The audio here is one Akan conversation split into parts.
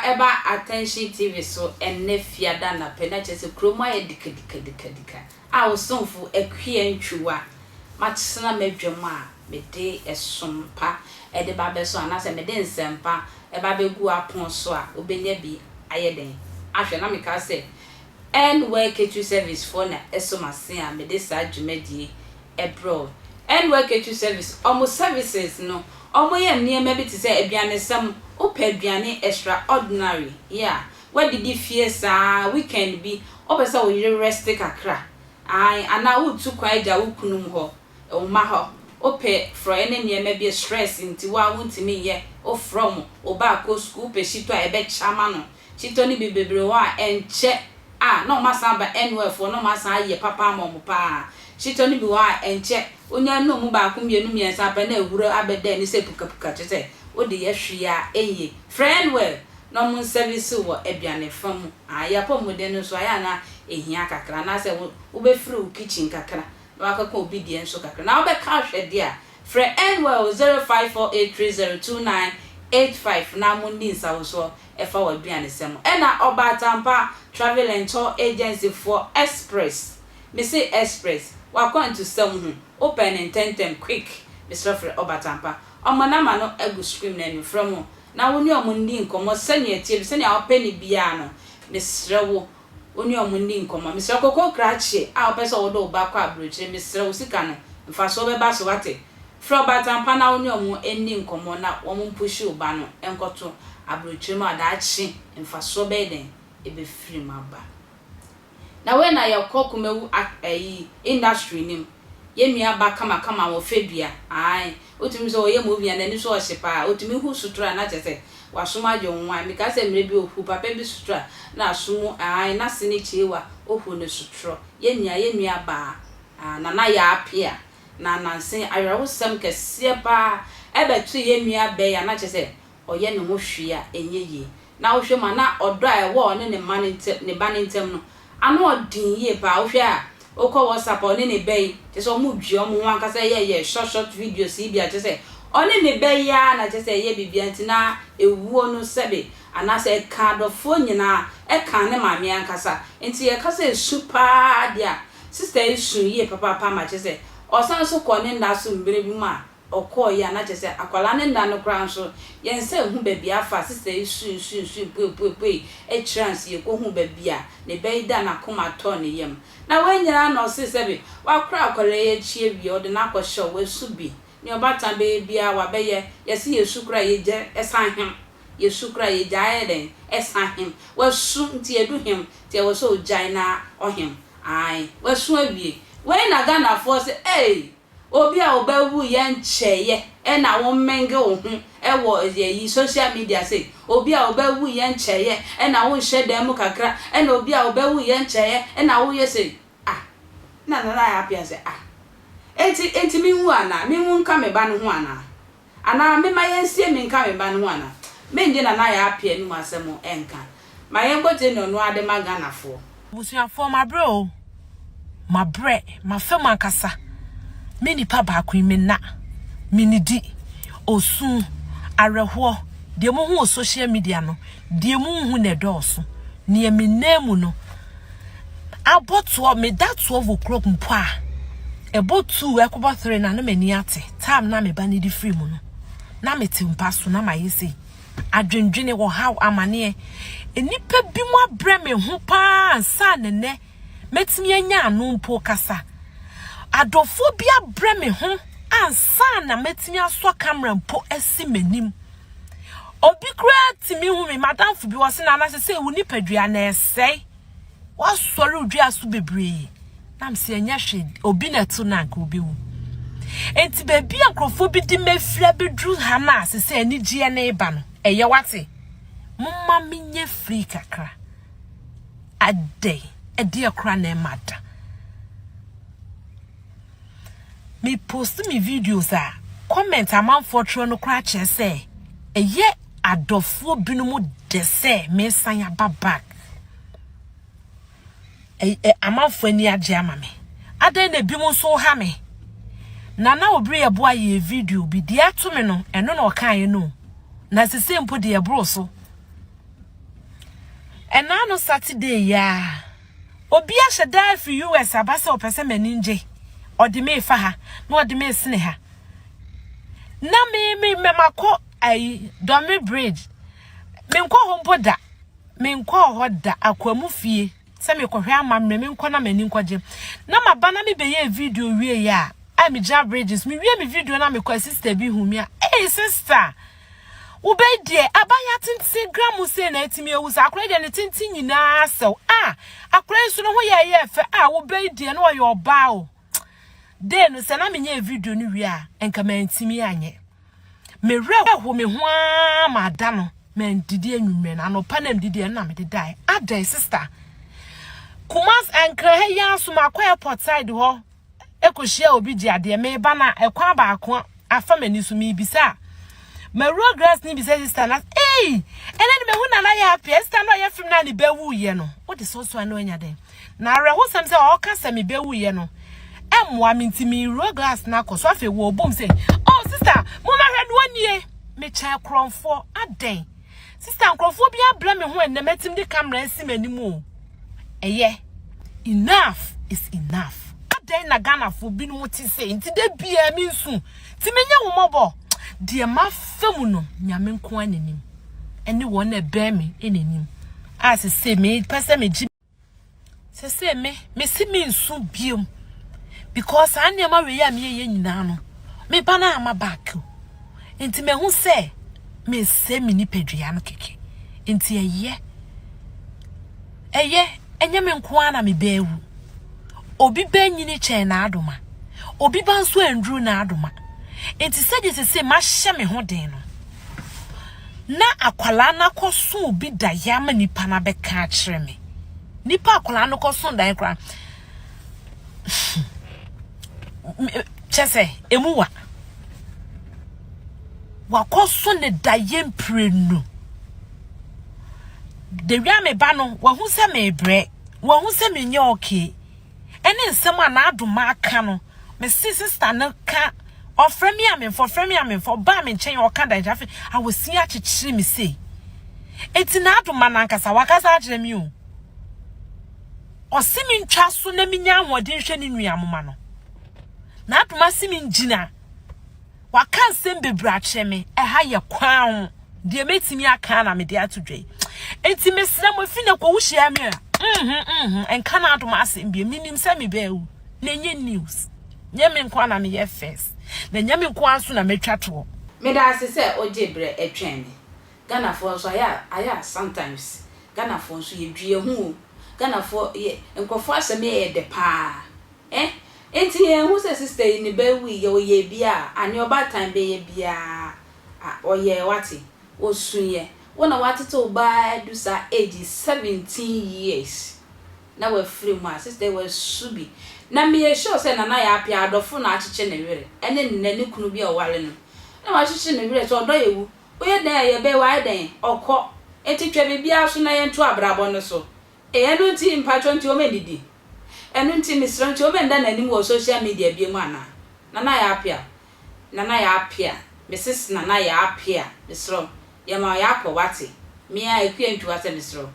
akwaaba ɛba Attention TV so ɛnnɛ Fiada anapa yi, na kyerɛ sɛ kurom ayɛ dikadikadikadika a wo somfo Akua Ntwiwa matena m'adwam a mede ɛsom pa de ba abɛso anaasɛ mede nsɛmpa ba abɛgu w'apon so a wobɛnya bi ayɛ dɛn ahwɛ. Na mekaa sɛ N-Well Catering Service foɔ na ɛsɔ m'ase a mede saa dwumadie brɛ wo. N-Well Catering Service, wɔn services no, wɔyɛ nneɛma bi te sɛ aduanesɛm, wopɛ aduane extra ordinary, yeah, woadidi fie saa, weekend bi, wopɛ sɛ wo yere rest kakra, ae, anaa woretu kwan agya wo kunum hɔ, wo mma hɔ, wopɛ frɔeɛ ne nneɛma bi, stress nti wo ara wontumi nyɛ, wofrɛ wɔn, wo ba akɔ sukuu, wopɛ shito a ɛbɛkyɛ ama no, Shito no bi bebree wɔ hɔ a ɛnkyɛ a na wɔn asan aba NOF foɔ na wɔn asan ayɛ papa ama wɔn paa. Shito no bi wɔ hɔ a ɛnkyɛ wonya nom mu baako mmienu mmiɛnsa pɛ na ahuro abɛda ani sɛ pukapuka kyerɛ sɛ wode yɛ hwee a ɛnyɛ. Frɛ NOL na wɔn nsɛvese wo wɔ aduane fa mu. Aah yɛ apɔmuden no nso ayɛ a na ɛhia kakra anaasɛ wo wobɛfiri wo kitchen kakra na wakɔka obi deɛ nso kakra na wobɛka ahwɛ deɛ a frɛ NOL 0548302985 na monni nsawosoɔ ɛfa w'aduanesɛm ho. Ɛna Ɔbaatanpa Travel and Tour Agency foɔ Express, mese Express, w'akwantusɛm ho, wopɛ no ntɛntɛm, quick, mesrɛ frɛ Ɔbaatanpa. Ɔmo number no agu screen no anim, frɛ mo na wo ne ɔmo nni nkɔmmɔ sɛnea ɛteɛ bi, sɛnea wopɛ no biara no, mesrɛ wo, wo ne ɔmo nni nkɔmmɔ. Mesrɛ koko krakye a wopɛ sɛ wode wo ba kɔ abrokyire, mesrɛ wo sika no, mfasoɔ bɛba so, wate? Frɛ ɔbaatan pa na wo ne wɔn nni nkɔmmɔ na wɔn mpushi wo ba no nkɔto aburokyire mu a daakye mfasoɔ bɛyɛ dɛn ɛbɛfiri mu aba. Na wei na yɛkɔ kumawu ak ayi industry no mu yɛn nua ba kamakama wɔ fɛdua ae wotumi sɛ ɔyɛ movie a n'ani so ɔhye paa otumi hu sutura a na kyerɛ sɛ wasom agye wo ho ae mekaa sɛ mmerɛ bi ohu papa bi sutura na asom ae n'ase ne kyeewa ohu no sutorɔ yɛn nua yɛn nua baa aa nana yaa apea Na nansa yi awerɛhosɛm kɛseɛ paa ɛbɛtoo yɛn nua bɛ yi a na kyerɛ sɛ ɔyɛ ne ho hwee a ɛnyɛ yie. Na wohwɛ mu a na ɔdɔ a ɛwɔ ɔne ne mma no ntam ne ba no ntam no ano ɔden yie paa. Wohwɛ a wokɔ WhatsApp a ɔne ne ba yi kyerɛ sɛ wɔdua wɔn ho ankasa yɛyɛ short short videos yi bi a kyerɛ sɛ ɔne ne ba yi ara na kyerɛ sɛ ɛyɛ biribiara nti na ɛwuo no sɛbe anaasɛ ɛka adɔfoɔ nyinaa ɛka ne maame ankasa. Nti yɛka sɛ ɛsu paa deɛ a Sister yi suu yie papaapa ma kyerɛ sɛ ɔsan nso kɔɔ ne nna so mmerɛ bi mu a ɔkɔeɛ a na kyerɛ sɛ akwadaa no nna no koraa nso yɛn nsa nhu baabi afa. Sister yi sui sui sui puepuepuei akyire ansa yɛkɔhuu baabi a ne ba yi da n'akoma tɔɔ ne yam. Na wei nyinaa na ɔse sɛbe wakora akwadaa yi akyi awie ɔde no akɔhyɛ hɔ wasu bi Nea ɔbaatan bɛyɛ biara wabɛyɛ. Yɛse yɛsu koraa yɛgya san hem. Yɛsu koraa yɛgyae yɛ dɛn ɛsan hem. Wasu nti yɛdu hem nti ɛwɔ sɛ ɔgyae na ɔhem. Ae wasu awie. Wei na Ghanafoɔ se ei obi a ɔba wuiɛ nkyɛeɛ ɛna wo mingle wo ho ɛwɔ ayi social media sei. Obi a ɔba wuiɛ nkyɛeɛ ɛna wo nhyɛ dan mu kakra ɛna obi a ɔba wuiɛ nkyɛeɛ ɛna woyɛ sei. Ah! Nna Nana ayɛ apea sɛ, Ah! Enti, enti minwu anaa? Minwu nka me ba no ho anaa? Anaa memma yensie me nka me ba no ho anaa? Mennye Nana Yaa Appiah anom asɛm nka. Ma yɛnkɔtie nea ɔno ara de ma Ghanafoɔ. Abusuafoɔ mabrɛ o, mabrɛ, mafa mu ankasa. Me nipa baako yi menna, menidi, osu, awerɛhoɔ, deɛ mohu wɔ social media no, deɛ monhu na ɛdɔɔso. Neɛ menam mu no, abɔ 12 meda 12 o'clock mpo a ɛbɔ 2 ɛkɔbɔ 3 na na m'ani ate time na me ba no de firi mu no na mete mpa so na mayɛ sei adwendwene ɔhaw amaneɛ nnipa bi mu abrɛ me ho paa ansa na nɛ mɛtumi anya ano mpo kasa adɔfoɔ bi abrɛ me ho ansa na mɛtumi asɔ camera mpo asi m'anim obi koraa tumi hu me madamfo bi wɔ se na anase sɛ wo nipadua na ɛsɛe Woasɔre wo dua so bebree. Na mese ɛnyɛ hwee, obi na ɛto no anka obewu. Enti baabi a nkurɔfoɔ bi de mafiri abɛduru ha no a sɛ sɛ anigyeɛ no reba no, ɛyɛ wate. Momma menyɛ free kakra. Adɛn? Ɛdeɛ koraa na ɛma da. Me post me videos a, comment amanfoɔ twerɛ no koraa kyerɛ sɛ ɛyɛ adɔfoɔ binom dɛ sɛ mesan aba back. Ɛ amanfoɔ ani agye ama me. Adɛn na ebinom nso ha me? Nana Obiri Yeboah yɛɛ video bi, deɛ ato me no, ɛno na ɔkaeɛ no. Na sese mpo deɛ ɛboro so. Ɛna no Saturday yi a, obi ahyɛ da afiri US aba sɛ ɔpɛ sɛ m'ani ngye. Ɔde me fa ha, na ɔde me sene ha. Na me me me makɔ ayi Dɔme Bridge. Menkɔ hɔ mpo da. Menkɔɔ hɔ da Akwamu fie sɛ mekɔhwɛ amammerɛ menkɔ na m'ani nkɔgye. Na maba na mebɛyɛɛ video wieeɛ a, a megyina bridge so. Mewie me video na mekɔ a sister bi hu me a, Ei sister! Wo bɛ deɛ abaayewa tenten gram sei na atumi awu saa. Akora yi deɛ ne tenten nyinaa asɛw. Ah! Akora yi nso ne ho yɛ ɛyɛ fɛ. Ah! Wo bɛ yi deɛ na ɔyɛ ɔbaa o. Day no sɛ na menyɛɛ video no wie a, nka mantumi anyɛ. Me werɛ ho me ho ara ma ada no mandidi anwummerɛ no anɔpa na mdidi ɛno na mede dae adɛn sister Kumas Ankara ha yi ara so makɔ airport side hɔ ɛkɔhyia obi gye adeɛ meba na ɛkwan baako afa m'ani so mebisa a mawura grass ne bisa sister na ei ɛnɛ ne mahu nana yɛ apia sister na ɔyɛ film na ne bɛwuiɛ no wode sɔsɔ ano anya dɛn Na awerɛhosɛm sɛ ɔreka sɛ mebɛwuiɛ no ɛmmoa me nti mewura glass no akɔ so afei wɔbom sɛ oh sister mommɛhwɛ no ɔnie mekyɛn korɔmfoɔ adɛn sister nkurɔfoɔ bi abrɛ me ho ɛnnɛ mɛtim de camera asi m'anim o ɛyɛ enough is enough adɛn na Ghanafoɔ binom te sɛ nti da biara me nsu nti menyɛ wo mmɔbɔ deɛ mafa mu no nyame nko ara n'anim ɛne wɔn a ɛbɛn me n'anim a sese mepɛ sɛ megye Sese me, me se me nsu biom. Because saa nneɛma wei a meyɛyɛ nyinaa no, me ba no ama back o. Nti mahu sɛ mesɛ me nipadua no kɛkɛ. Nti ɛyɛ. Ɛyɛ, ɛnyɛ me nko ara na me bɛawu. Obi bɛnyini kyɛn n'adoma. Obi ba nso anduru n'adoma. Nti sɛdeɛ sese mahyɛ me ho den no, na akwadaa no akɔso obi daeɛ ama nipa no abɛka akyerɛ me. Nipa akwadaa no kɔso daeɛ koraa kyɛ sɛ emu wa. Wakɔso ne daeɛ mprenu. Dewia me ba no, wahu sɛ mebrɛ, wahu sɛ menyɛ okay. Ɛne nsɛm a n'adoma aka no, mese sister no ka, ɔfrɛ me a memfa, ɔfrɛ me a memfa, ɔbaa me nkyɛn ɔka da nkyɛn, afei awɔsi akyekyere me sei. Enti n'adoma no ankasa wakasa akyerɛ me o. Ɔse mentwa so na menya ahoɔden hwɛ ne nua moma no. N'adoma se mengyina. Waka nsɛm bebree akyerɛ me. Ɛha yɛ kwan ho. Deɛ mɛtumi aka na mede ato dwa yi. Enti mesrɛ mo, efi na kɔ wohyia me a, mhm mhm, nka n'adom asɛm bio. Menim sɛ mebɛawu. Na ɛnyɛ news. Nyɛ me nko ara na meyɛ first. Na nyɛ me nko ara nso na mɛtwa toɔ. Meda ase sɛ wogyee berɛ twɛn me. Ghanafoɔ nso ayɛ a ayɛ a sometimes Ghanafoɔ nso yɛdwi yɛn ho o. Ghanafoɔ yɛ nkurɔfoɔ asɛm yɛ yɛ dɛ paa. Eh enti yɛnhu sɛ sister yi ne ba wui yɛ ɔyɛɛ bi a a nea ɔbaatan bɛyɛ biaa a ɔyɛɛ wate ɔsuiɛ wo na watete wo ba adu saa age yi 17 years na wafiri mu a sister yi wasu bi na meyɛ sure sɛ Nana Yaa Appiah adɔfo na akyekye ne werɛ ɛne nnɛ ne kunu bi a ɔware no na wakyekye ne werɛ sɛ ɔdɔ yɛ wu woyɛ dɛn a yɛbɛyɛ wayɛ dɛn ɔkɔ enti twa biribiara so na yɛnto abrabɔ no so Eh ɛno nti mpakyɛw nti ɔmɛ ndidi? Ɛno nti mesrɛ wo nti ɔmɛ nda nanim wɔ social media biom anaa? Nana Yaa Appiah Nana Yaa Appiah Mrs Nana Yaa Appiah mesrɛ wo yɛma wo yaa kɔ wate me ara Akua Antwiwa sɛ mesrɛ wo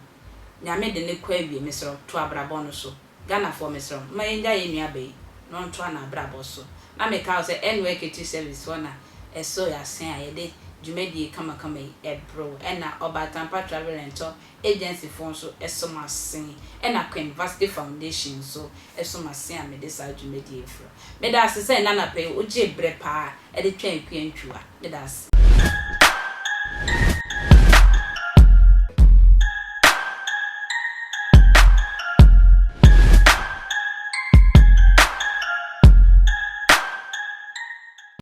Nyame de ne kɔ awie mesrɛ wo to abrabɔ no so Ghanafoɔ mesrɛ mo mma yɛngya yɛn nua ba yi na ɔntoa n'abrabɔ so na meka wo sɛ NYKT service foɔ na ɛsɔ yɛn asen a yɛde dwumadie kamakama yi ɛbrɛ wo ɛna Ɔbaatanpa Travel and Tour Agency foɔ nso som ase ɛna Queen Vasti Foundation nso som ase a mede saa dwumadie yi frɛ. Meda ase sɛ nnɛ anapa yi wogyee berɛ paa de twɛn Akua Ntwiwa. Meda ase.